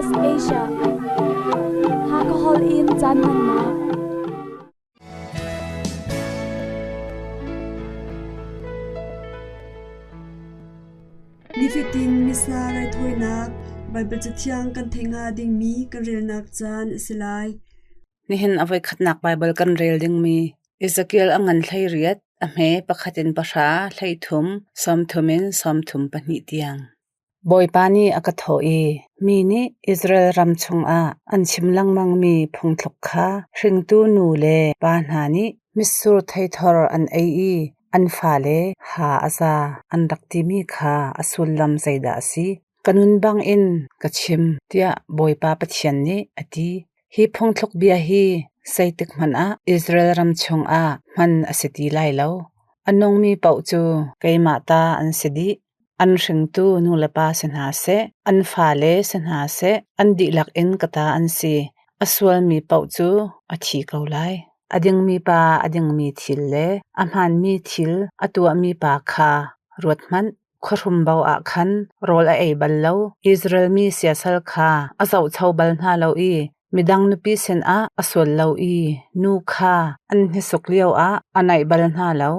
SBS Asia. Hakha Hall in caan hmannak. Nifatin Missa raithawinak Baibal Cathiang kan theih hnga dingmi kan relnak caan a si lai. Nihin a voikhatnak Baibal kan rel dingmi Ezekiel a ngan 18, a hme pakhat in pahra, 13, 30 in 32 tiang. Bawipa nih a ka thawh i, Mi nih Israel ram chungah an chim lengmangmi phungthluk kha hringtu nu le pa hna nih mitsur theithor an ei i an fale ha a za an rak timi kha a sullam zeidah a si? Ka nun bangin ka chim, tiah Bawipa Pathian nih a ti. Hi phungthluk bia hi zeitik hmanh ah Israel ram chungah hman a si ti lai lo. A nungmi paoh cu keimah ta an si dih. An hringtu nulepa si hna seh, an fale si hna seh, an dihlak in ka ta an si. A sualmi paoh cu a thi ko lai. A dingmi pa a dingmi thil le a hmaanmi thil a tuahmi pa kha ruat hmanh. Khuahrum bo ah khan rawl a ei bal lo. Israel mi siasal kha a zohcho bal hna lo i midang nupi sinah a sual lo i nu kha an hnisuk lioah a naih bal hna lo.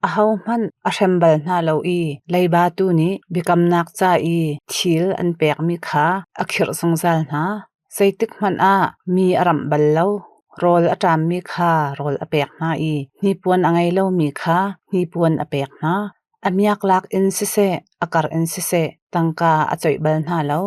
Ahohmanh a hrem bal hna lo i leiba tu nih biakamnak ca i thil an pekmi kha a khirh zungzal hna. Zeitikhmanh ah mi a ramh bal lo. Rawl a ṭammi kha rawl a pek hna i hnipuan a ngei lomi kha hnipuan a pek hna. A miaklak in siseh, a karh in siseh, tangka a coih bal hna lo.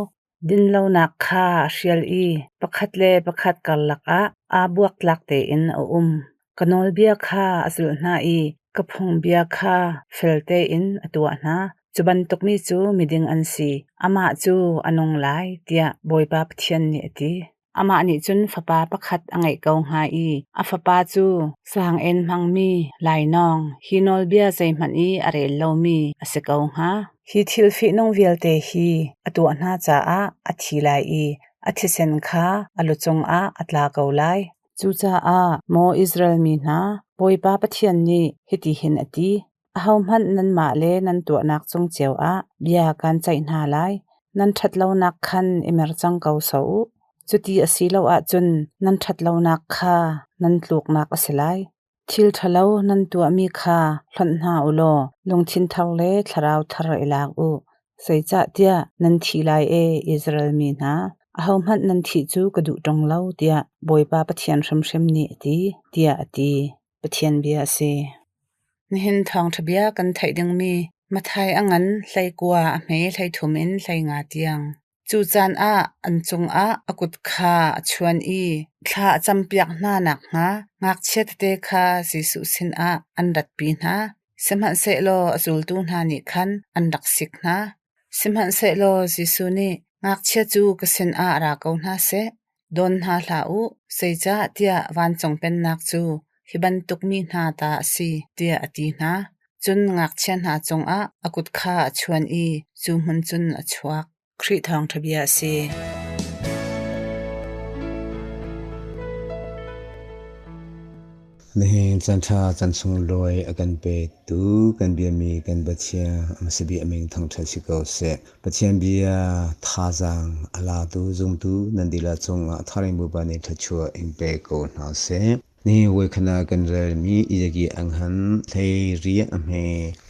Dinlonak kha a hrial i pakhat le pakhat karlak ah aa buaktlak tein a um. Ka nawlbia kha a zulh hna i ka phungbia kha fel tein a tuah hna. Cu bantuk mi cu miding an si, amah cu a nung lai, tiah Bawipa Pathian nih a ti. Amah nih cun fapa pakhat a ngeih ko hnga i a fapa cu zaang-en hmangmi lainawng, hi nawlbia zeihmanh i a rel lomi a si ko hnga. Hi thil fihnung vialte hi a tuah hna caah a thi lai i a thisen kha a lu cungah a tla ko lai. Cucaah maw Israel mi hna, Bawipa Pathian nih hitihin a ti: Ahohmanh nanmah le nan tuahnak cung cio ah bia kaan ceih hna lai. Nan ṭhatlonak khan i mer cang ko sawh u. Cuti a si lo ahcun nan ṭhatlonak kha nan tluknak a si lai. Thil ṭhalo nan tuahmi kha hlonh hna u law lungthin thar le thlarau thar i lak u. Zeicahtiah nan thi lai ee, Israel mi hna, ahohmanh nan thih cu ka duh ṭung lo, tiah Bawipa Pathian hrimhrim nih a ti, tiah a ti. Pathian bia a si. Nihin thawngṭha bia kan theih dingmi Matthai a ngan 19 a hme 33 in 15 tiang. Cu caan ah an cungah a kut kha a chuan i thla a campiak hna nakhnga ngakchia tete kha Jesuh sinah an ratpi hna. Sihmanhsehlaw a zultu hna nih khan an rak sik hna. Sihmanhsehlaw Jesuh nih, Ngakchia cu ka sinah ra ko hna seh, dawn hna hlah u, zeicahtiah vancung pennak cu hi bantuk mi hna ta a si, tiah a ti hna. Cun ngakchia hna cungah a kut kha a chuan i cu hmun cun a chuak. Khrih thawngṭha bia a si. Nihin canṭha can sunglawi a kan petu kan biami kan Pathian a hmasa bik a min thangṭhat si ko seh. Pathian bia thazaang a latu zumtu nan dihlak cungah tharing Bawipa nih thluachuah in pe ko hna seh. Nihin voikhat ah kan relmi Izaki anghan hlei riah a hme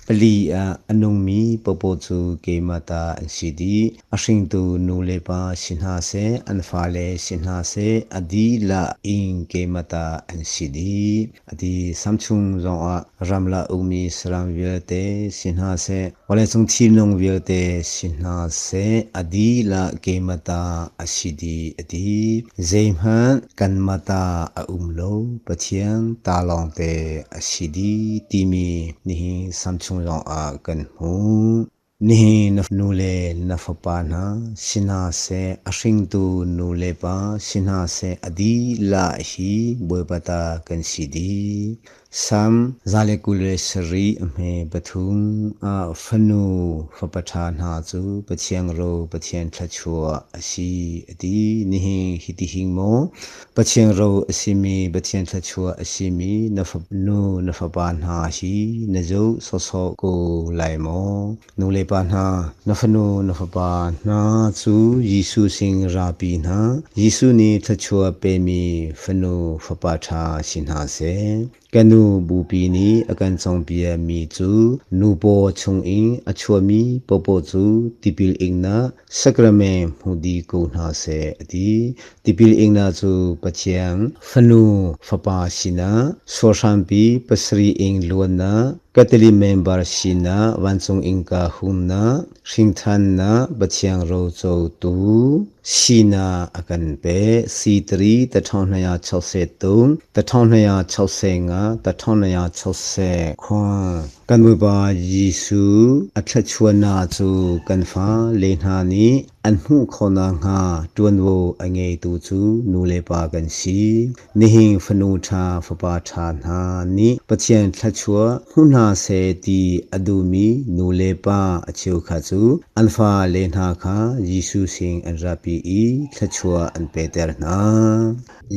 pali ah a nungmi paohpaoh cu keimah ta an si dih. A hringtu nu le pa si hna seh, an fale si hna seh, a dihlak in keimah ta an si dih. A ti. Samchung zongah ramla ummi saram vialte si hna seh, vawleicung thilnung vialte si hna seh, a dihlak keimah ta a si dih, a ti. Zeihmanh kanmah ta a um lo, Pathian ta lawngte a si dih timi nihin samchung zongah kan hmuh. Nihin na nu le na fapa hna si hna seh, a hringtu nu le pa si hna seh, a dihlak hi Bawipa ta kan si dih. Sam 127 a hme pathum ah fanu fapa ṭha hna cu Pathian ro Pathian thluachuah a si a ti. Nihin hiti hing maw Pathian ro a simi Pathian thluachuah a simi na fanu na fapa hna hi na zoh sawsawh ko lai maw? Nu le pa hna, na fanu na fapa hna cu Jesuh sin rapi hna. Jesuh nih thluachuah pemi fanu fapa ṭha si hna seh. Ka nu bupi nih a kan cawnpiakmi cu nu paw chungin a chuahmi paohpaoh cu tipil ingnak sacrament hmu dih ko hna seh a ti. Tipil ingnak cu Pathian fanu fapa sinah sualhrampi pasarih ing luannak Catholic member sinak vancung innka humnak hringthannak Pathian rocotu sinak a kan pek. C3 tathawhnaya chause tung tathawhnaya chause nga tathawhnaya chause khua. Kan Bawipa Jesuh a thluachuahnak cu kan fa le hna nih an hmuh khawh nakhnga ṭuanvo a ngeitu cu nu le pa kan si. Nihin fanu ṭha fapa ṭha hna nih Pathian thluachuah hmu hna seh ti a duhmi nu le pa a cheukhat cu an fale hna kha Jesuh sin an ratpi i thluachuah an pekter hna.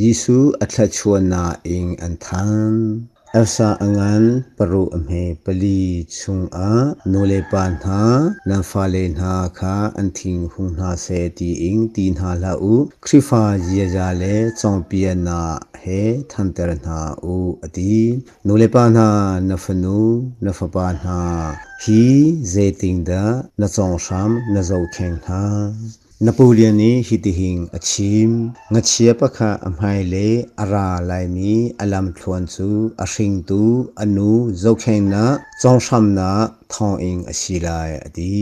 Jesuh a thluachuahnak in an than. Elsa a ngan paruk a hme pali chungah nulepa hna nan fale hna kha an thing hung hna seh tiin ti hna hlah u. Khrihfa ziaza le cawnpiaknak he thanter hna u a ti. Nulepa hna na fanu na fapa hna hi zeitindah na cawnghram na zohkhenh hna? Napoleon nih hitihin a chim: Ngakchia pakhat a hmailei a ra laimi a lamthluan cu a hringtu a nu zohkhenhnak cawnghramnak thawngin a si lai, a ti.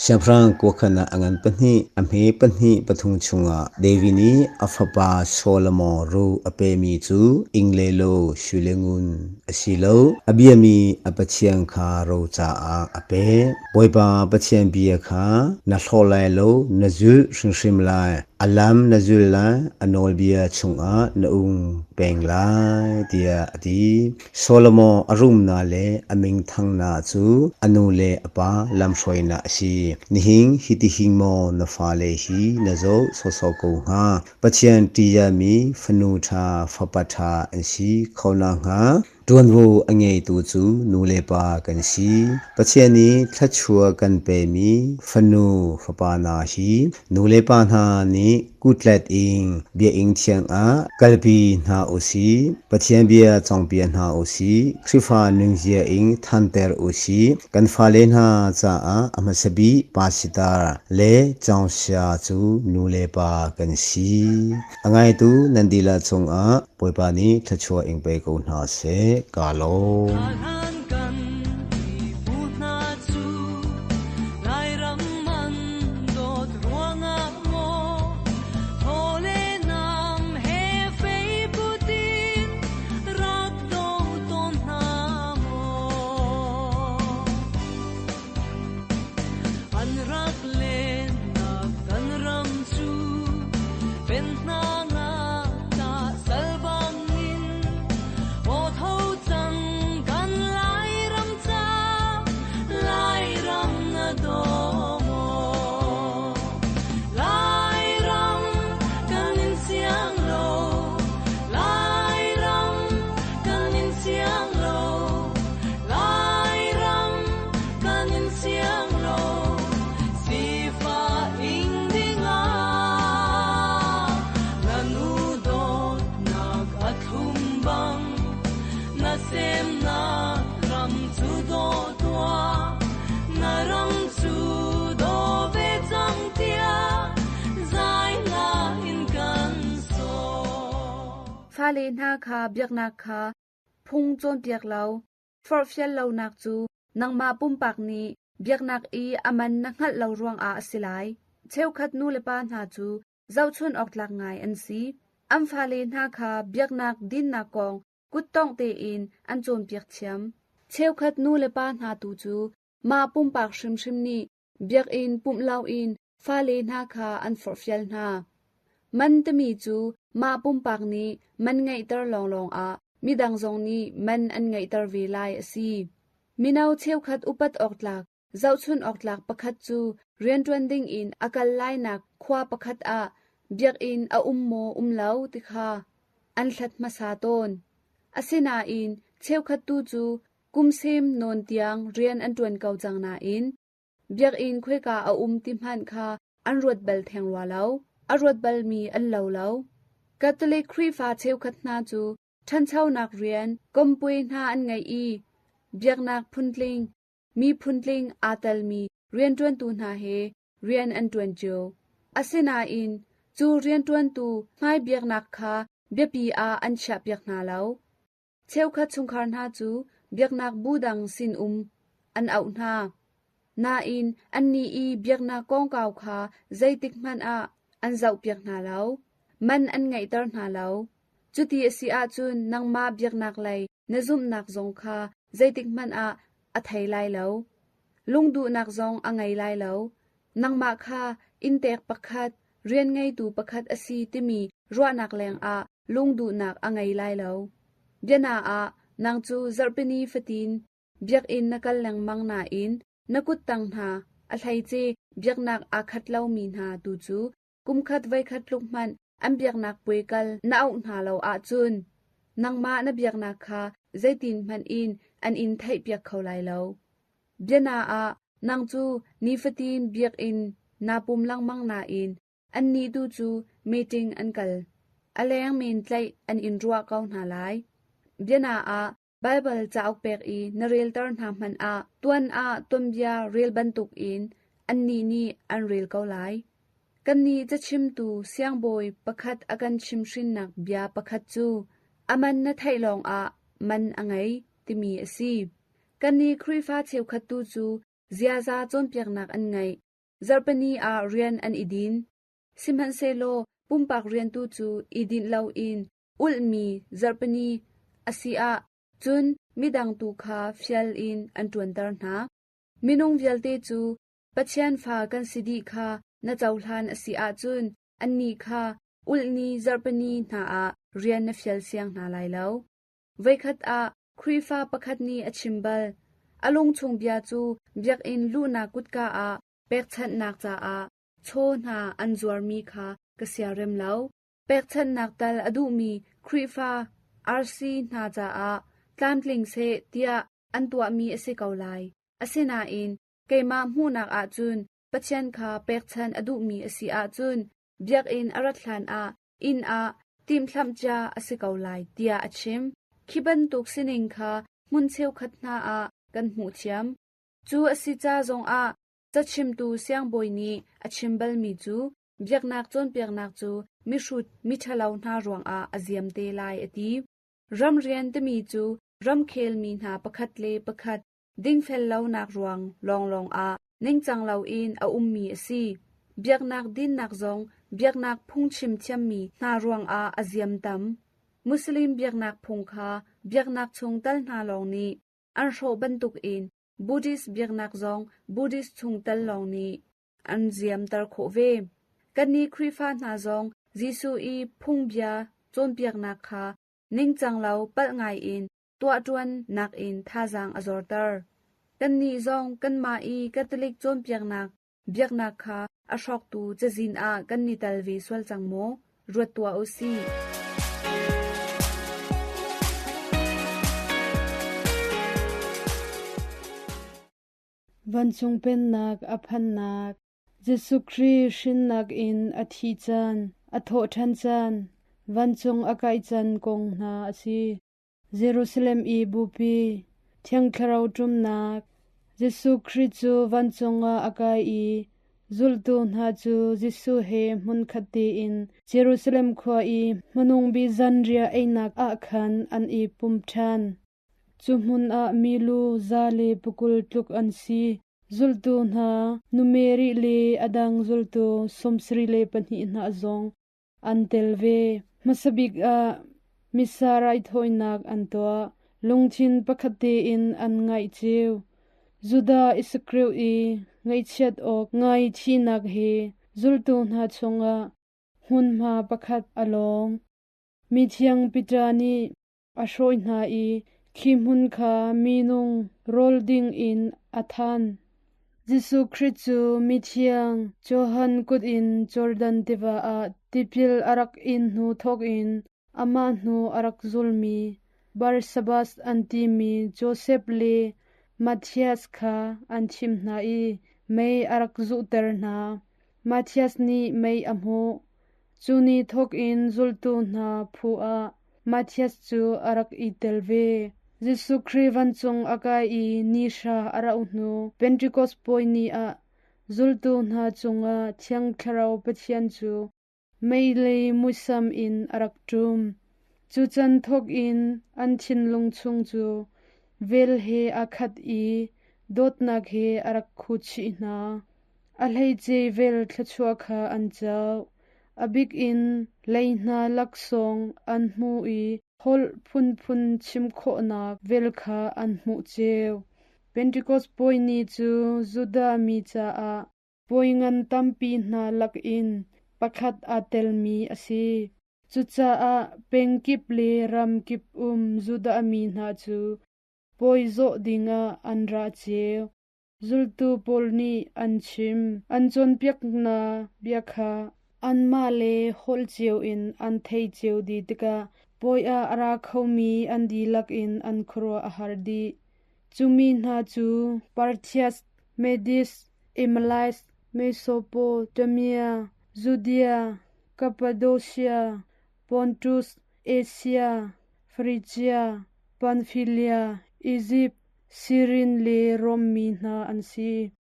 Siangpahrang kuakhan ah a ngan pahnih, a hme pahnih pathum chungah David nih a fapa Solomon ro a pemi cu ing le lo sui le ngun a si lo, a biami a Pathian kha ro caah a pek. Bawipa Pathian bia kha na hlaw lai lo, na zulh hrimhrim lai. A lam na zul lai, a nawlbia chungah na um peng lai, tiah a ti. Solomon a rumnak le a minthangnak cu a nu le a pa lamhruainak a si. Nihin hitihin maw na fale hi na zoh sawsawh ko hnga? Pathian ṭihzahmi fanu ṭha fapa ṭha an si kho nakhnga Ṭuanvo a ngeitu cu nu le pa kan si. Pathian nih thluachuah kan pemi fanu fapa hna hi nu le pa hna nih kuttlet in biakinn thiang ah kalpi hna u sih. Pathian bia cawnpiak hna u sih. Khrihfa nunzia in thanter u sih. Kan fale hna caah a hmasa bik pastor le cawngsia cu nu le pa kan si. A ngaitu nan dihlak cungah Bawipa nih thluachuah in pe ko hna seh. Kaa lawm. An rak lennak kan ram cu pennak ah sal bangin aw tho cang kan Lairam ca Lairam na daw maw Lairam kan in siang lo Lairam kan in siang lo Lairam kan in siang lo sifah ing dingah na nu dawtnak a thlum bang na semnak ram cu daw tuah na ram cu daw ve cang tiah zai in kan sawm. Fale hna kha biaknak kha phung cawnpiak lo, Forhfial lonak cu nangmah pumpak nih biaknak i a man na hngalh lo ruangah a si lai. Cheukhat nulepa hna cu zohchun awk tlak ngai an si. An fale hna kha biaknak dinnak kong kuttongh tein an cawnpiak thiam. Cheukhat nulepa hna tu cu mah pumpak hrimhrim nih biakinn pumh loin fale hna kha an forhfial hna. Man timi cu mah pumpak nih man ngeihter lawnglawng ah midang zong nih man an ngeihter ve lai a si. Mino cheukhat upat awk tlak, zohchun awk tlak pakhat cu rianṭuan dingin a kal lainak khua pakhat ah biakinn a um maw um lo ti kha an hlat hmasa tawn. Asinain cheukhat tu cu kumsem nawn tiang rian an ṭuan ko cang nain biakinn khoika a um ti hmanh kha an ruat bal theng rua lo. A ruat balmi an lo lo. Catholic Khrihfa cheukhat hna cu ṭhanchonak rian kompuai hna an ngei i biaknak phuntling, mi phuntling aa telmi rianṭuantu hna he rian an ṭuan cio. Asinain cu rianṭuantu hmai biaknak kha biapi ah an chiahpiak hna lo. Cheukhat chungkhar hna cu biaknak bu dang sinum an auh hna. Nain annih i biaknak kongkau kha zeitik hmanh ah an zohpiak hna lo. Man an ngeihter hna lo. Cuti a si ahcun nangmah biaknak lei na zumhnak zong kha zeitik hmanh ah a thei lai lo. Lungduhnak zong a ngei lai lo. Nangmah kha inntek pakhat, rian ngeitu pakhat a si timi ruahnak lengah lungduhnak a ngei lai lo. Biana ah, nang cu zarhpini fatin biakinn na kal lengmang nain na kuttang hna a hleice biaknak aa khat lomi hna tu cu kumkhat voikhat tluk hmanh an biaknak puai kal na auh hna lo ahcun nangmah na biaknak kha zeitin hmanh in an in theihpiak kho lai lo. Biana ah, nang cu nifatin biakinn naa pum lengmang nain annih tu cu meeting an kal. A leng men tlaih an in ruah ko hna lai. Biana ah, Baibal cauk pek i na relter hna hmanh ah tuan ah tuanbia rel bantukin annih nih an rel ko lai. Kannih cachimtu siangbawi pakhat a kan chimhhrinnak bia pakhat cu a man na theih lawngah man a ngei timi a si. Kannih Khrihfa cheukhat tu cu ziaza cawnpiaknak an ngeih. Zarhpini ah rian an i din. Sihmanhsehlaw pumpak rian tu cu i dinh loin ulhmi zarhpini a si ah cun midang tu kha fial in an ṭuanter hna. Minung vialte cu Pathian fa kan si dih kha na cohlan a si ahcun annih kha ulhni zarhpini hna ah rian na fial siang hna lai lo. Voikhat ah Khrihfa pakhat nih a chim bal. A lungchung bia cu biakinn luhnak kutka ah pekchanhnak caah chaw hna an zuarmi kha ka siarem lo. Pekchanhnak tal a duhmi Khrihfa RC hna caah tlamtling seh tiah an tuahmi a si ko lai. Asinain keimah hmuhnak ahcun Pathian kha pekchanh a duhmi a si ahcun biakinn a rat hlanah inn ah timhlamh cia a si ko lai tiah a chim. Khi bantuk sining kha hmun cheukhat hna ah kan hmuh thiam. Cu a si ca zongah cachimtu siangbawi nih a chim balmi cu biaknak cawnpiaknak cu mihrut miṭhalo hna ruangah a ziam te lai a ti. Ramrian timi cu ramkhelmi hna pakhat le pakhat dingfel lonak ruang lawnglawng ah ningcang loin a ummi a si. Biaknak dinnak zong biaknak phungchim thiammi hna ruangah a ziam tam. Muslim biaknak phung kha biaknak chung tal hna lawng nih an hrawh bantukin Buddhist biaknak zong Buddhist chung tal lawng nih an ziamter khawh ve. Kannih Khrihfa hna zong Jesuh i phungbia cawnpiaknak kha ningcang lo palh ngaiin tuahṭuan nakin thazaang a zorter. Kannih zong kanmah i Catholic cawnpiaknak biaknak kha a hrawktu cazin ah kan i tel ve sual cang maw? Ruat tuah u sih. Vancung Pennak a phannak, Jesuh Khrih hrinnak in a thih caan, a thawhṭhan caan, vancung a kai caan kong hna a si. Jerusalem i Bupi, Thiang Thlarau ṭumnak, Jesuh Khrih cu vancung ah a kai i zultu hna cu Jesuh he hmunkhat tein Jerusalem khua i hmanung bik zanriah einak ah khan an i pum ṭhan. Cu hmun ah milu 120 tluk an si. Zultu hna, nu Mary le a dang zultu 72 hna zong an tel ve. Hmasa bik ah Missa raithawinak an tuah. Lungthin pakhat tein an ngaih cio. Judah Iskariot i ngaihchiat awk ngai thihnak he zultu hna chungah hmunhma pakhat a lawng. Mithiang Peter nih. A hrawi hna i khi hmun kha minung rawl ding in a than. Jesuh Khrih cu mithiang Johan kut in Jordan tiva ah tipil a rak in hnu thawkin amah hnu a rak zulmi Barsabas an timi Josef le Matthias kha an thim hna i mei a rak zuhter hna. Matthias nih mei a hmuh. Cu ni thawkin zultu hna phu ah Matthias cu a rak i tel ve. Jesuh Khrih vancung a kai i ni hra a rauh hnu Pentecost puai ni ah zultu hna cungah Thiang Thlarau Pathian cu mei le muisam in a rak ṭum. Cu can thawkin an thinlung chung cu vel he aa khat i dawtnak he a rak khuchih hna. A hleice vel thluachuah kha an co. A bik in lei hna laksawng an hmu i holh phunphun chim khawhnak vel kha an hmuh cio. Pentecost puai ni cu Judah mi caah puai ngan tampi hna lakin pakhat aa telmi a si. Cucaah peng kip le ram kip um Judah mi hna cu puai zawh dingah an ra cio. Zultu pawl nih an chim, an cawnpiaknak bia kha anmah le holh cio in an theih cio dih tikah puai ah a ra khomi an dihlak in an khuaruah a har dih. Cu mi hna cu Parthias, Medes, Elamite, Mesopotamia, Judea, Cappadocia, Pontus, Asia, Phrygia, Pamphylia, Izipt, Sirin le Rom mi hna an si.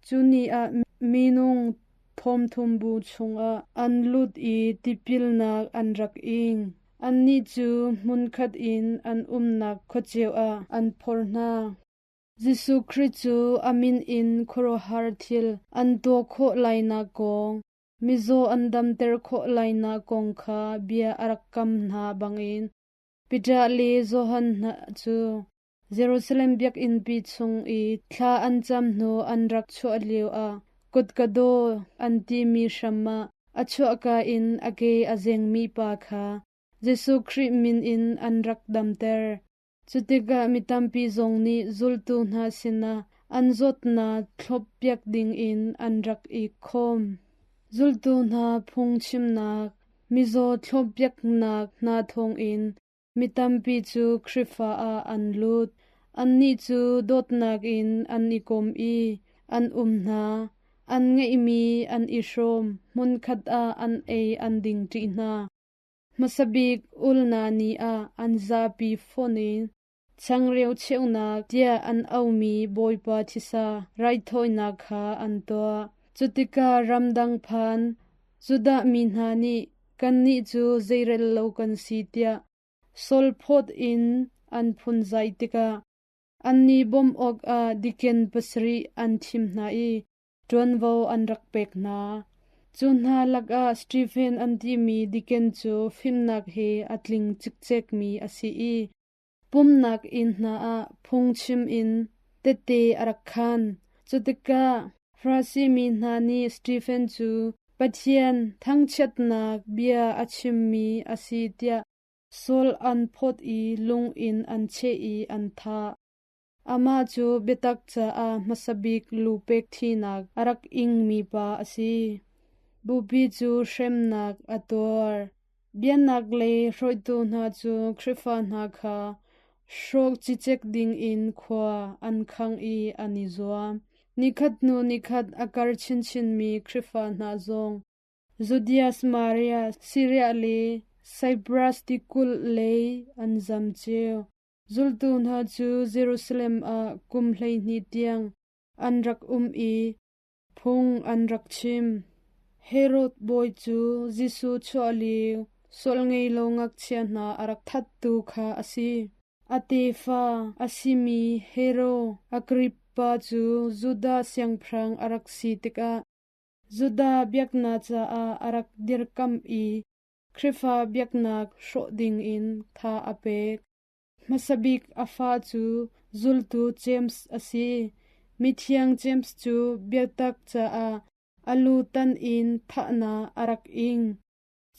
Cu ni ah minung thawmthum bu chungah an lut i tipilnak an rak ing. Annih cu hmunkhat in an umnak khua cio ah an phor hna. Jesuh Khrih cu a min in khuaruahhar thil an tuah khawh lainak kong, mizaw an damter khawh lainak kong kha bia a rak kam hna bangin Peter le Johan hna cu Jerusalem biakinnpi chung i thla an cam hnu an rak chuah lioah kutkadaw an timi hram ah a chuahka in a ke a zengmi pa kha Jesuh Khrih min in an rak damter. Cu tikah mi tampi zong nih zultu hna sinah an zawtnak thloppiak dingin an rak i khawm. Zultu hna phungchimnak, mizaw thloppiaknak hna thawngin Mi tampi cu Khrihfa ah an lut. Annih cu dawtnak in an i kom i an um hna. An ngeihmi an i hrawm, hmunkhat ah an ei an ding ṭi hna. Hmasa bik ulhnak ni ah an zapi fonh in changreu cheunak tiah an auhmi Bawipa thisa raithawinak kha an tuah. Cutikah ramdang phan Judah mi hna nih kannih cu zeirel lo kan si tiah sawlphawt in an phunzai tikah annih bawmh awkah diken pasarih an thim hna i ṭuanvo an rak pek hna. Cu hna lakah Stephen an timi diken cu fimnak he a tling cikcekmi a si i pumnak inn hna ah phungchim in tehte a rak khaan. Cutikah Farasi mi hna nih Stephen cu Pathian thangchiatnak bia a chimmi a si tiah Saul an phawt i lung in an cheh i an thah. Amah cu biatak caah hmasa bik lu pek thinak a rak ingmi pa a si. Bupi cu hremnak a tuar. Biaknak lei hruaitu hna cu Khrihfa hna kha hrawk cicek dingin khua an khang i an i zuam. Nikhat hnu nikhat a kar chinchinmi Khrihfa hna zong Judea, Samaria, Siria le Cyprus tikulh lei an zam cio. Zultu hna cu Jerusalem ah kum 12 tiang an rak um i phung an rak chim. Herod bawi cu Jesuh chuah lio sual ngei lo ngakchia hna a rak thattu kha a si. A tefa a simi Herod Agrippa cu Judah siangpahrang a rak si tikah Judah biaknak caah a rak dirkamh i Khrihfa biaknak hrawh dingin tha a pek. Hmasa bik a fa cu zultu James a si. Mithiang James cu biatak caah a lu tan in thahnak a rak ing.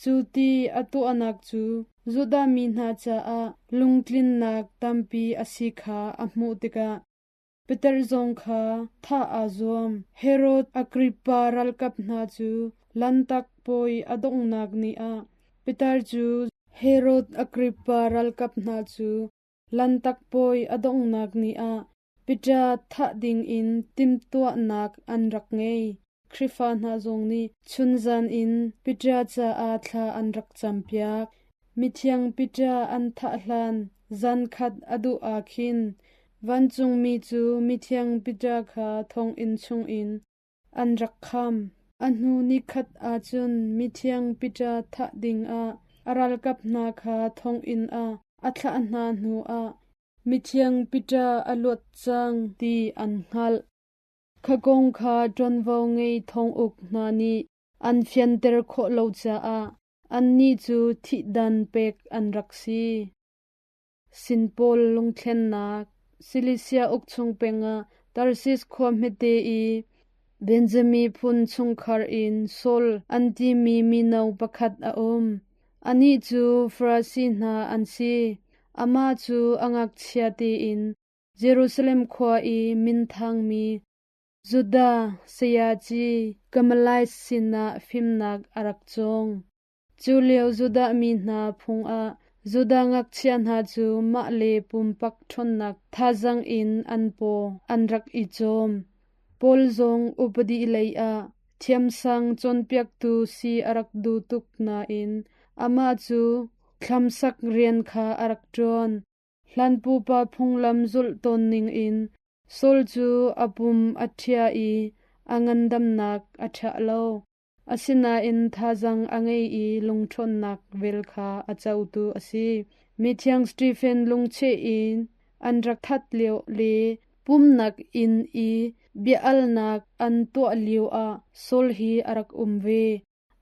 Cu ti a tuahnak cu Judah mi hna caah lungtlinnak tampi a si kha a hmuh tikah Peter zong kha thah aa zuam. Herod Agrippa ralkap hna cu Lanhtak Puai a donghnak ni ah Peter cu Herod Agrippa ralkap hna cu Lanhtak Puai a donghnak ni ah Peter thah dingin timhtuahnak an rak ngei. Khrihfa hna zong nih chunzan in Peter caah thla an rak campiak. Mithiang Peter an thah hlan zankhat a duh ah khin vancungmi cu mithiang Peter kha thonginn chungin an rak kham. A hnu nikhat ahcun mithiang Peter thah dingah a ralkap hna kha thonginn ah a thlah hna hnuah mithiang Peter a luat cang ti an hngalh. Kha kong kha ṭuanvo ngei thonguk hna nih an fianter khawh lo caah annih cu thihdan pek an rak si. Sinpawl lungthlennak Cilicia ukchung pengah Tarsis khua hmete i Benjamin phun chungkhar in Saul an timi mino pakhat a um. Anih cu Farasi hna an si. Amah cu a ngakchia tein Jerusalem khua i minthangmi Judah sayaci Gamaliel sinah fimnak a rak cawng. Cu lio Judah mi hna phung ah Judah ngakchia hna cu mah le pumpak ṭhawnnak thazaang in an paw an rak i cawm. Paul zong upadi lei ah thiamsang cawnpiaktu si a rak duh tuk nain amah cu thlamsak rian kha a rak ṭuan. Hlan pupa phunglam zulh tawn ningin Saul cu a pum a ṭhia i a ngandamnak a ṭha lo. Asinain thazaang a ngei i lungṭhawnnak vel kha a cotu a si. Mithiang Stephen lungcheh in an rak that lio le pumnak inn i bia-alnak an tuah lioah Saul hi a rak um ve.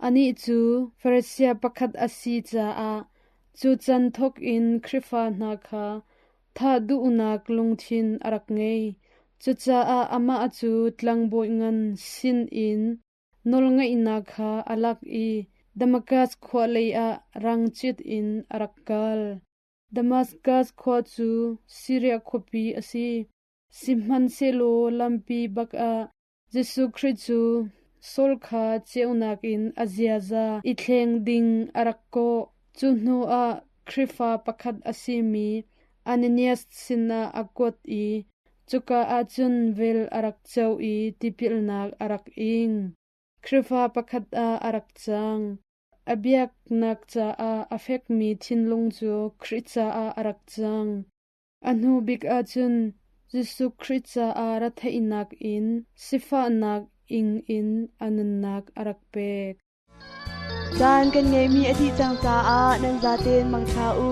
Anih cu Farasi pakhat a si caah cu can thawkin Khrihfa hna kha thah duhnak lungthin a rak ngei. Cucaah amah cu tlangbawi ngan sinin nawlngeihnak kha a lak i Damaskas khua leiah rang cit in a rak kal. Damaskas khua cu Siria khuapi a si. Sihmanhsehlaw lampi bak ah Jesuh Khrih cu Saul kha ceunak in a ziaza i thleng ding a rak kawh. Cu hnuah Khrihfa pakhat a simi Ananias sinah a kuat i cuka ah cun vel a rak co i tipilnak a rak ing. Khrihfa pakhat ah a rak cang. A biaknak caah a fekmi thinlung cu Khrih caah a rak cang. A hnu bik ahcun Jesuh Khrih caah retheihnak in sifahnak ing in a nunnak a rak pek. Caan kan ngeihmi a dih cang caah nan zaten mangṭha u.